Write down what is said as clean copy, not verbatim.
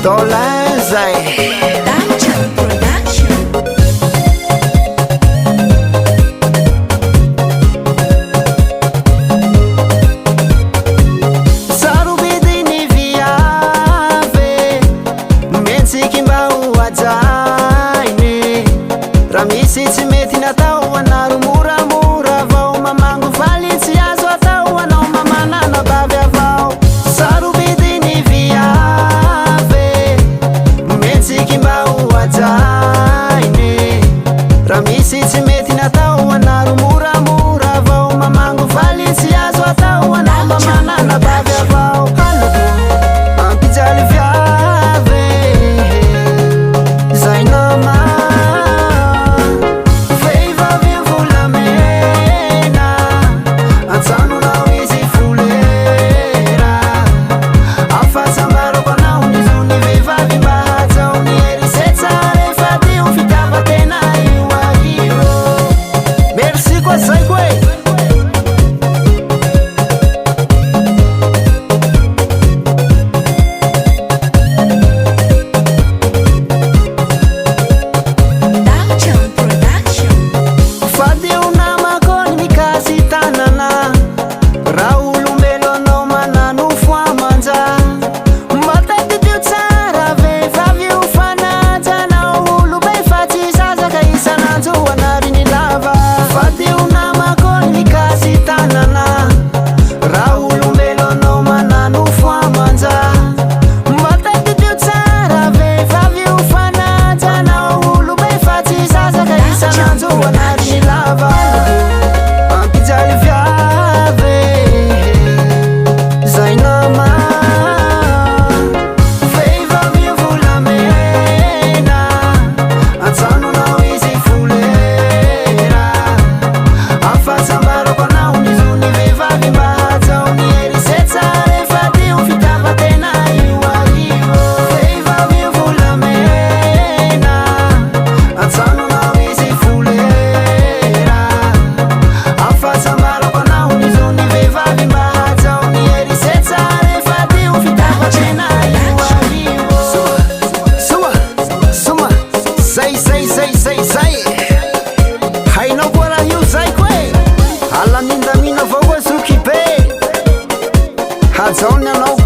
Dolin zay. Dacha Production. Sarobidy ny viavy, Mentsiky mba ho hajainy. Raha misy tsy mety natao anaro moramora avao. Mamango faly tsy azo atao anao mamanana bavy avao. Sarobidy ny viavy, Mentsiky mba ho hajainy. Raha misy tsy mety natao anaro moramora avao. Mamango faly tsy azo atao anao mamanana bavy avao. Halako ampijaly viavy zay nama. Vehivavy volamena, antsanonao izy folera. Afatsambarako anao ny zony vehivavy mba hajao ny herisetra rehefa dio fitiavatena io aio. Merci koa zay koa e. Dacha Production. Fadio namako ny mikasy tanana. Raha olombelo anao mananofo amanja. Mba tadidio tsara vehivavy io fanajanao olobe fa tsy zazaka isan'andro anary ny lava. Fadio namako ny mikasy tanana. Raha olombelo anao mananofo amanja. Mba tadidio tsara vehivavy io fanajanao olobe fa tsy zazaka isan'andro anary ny lava. Ampijaly viavy zay nama. Vehivavy volamena, antsanonao izy folera. Afatsambarako anao ny zony vehivavy mba hajao ny herisetra rehefa dio fitiavatena io aio. Vehivavy volamena, antsanonao izy folera. Afatsambarako anao ny zony vehivavy mba hajao ny herisetra rehefa dio fitiavatena io aio. Soa, soa, zay zay zay zay zay. Hainao koa raha io zay koa e. Alamindamina avao koa zoky be. Hajao ny anao.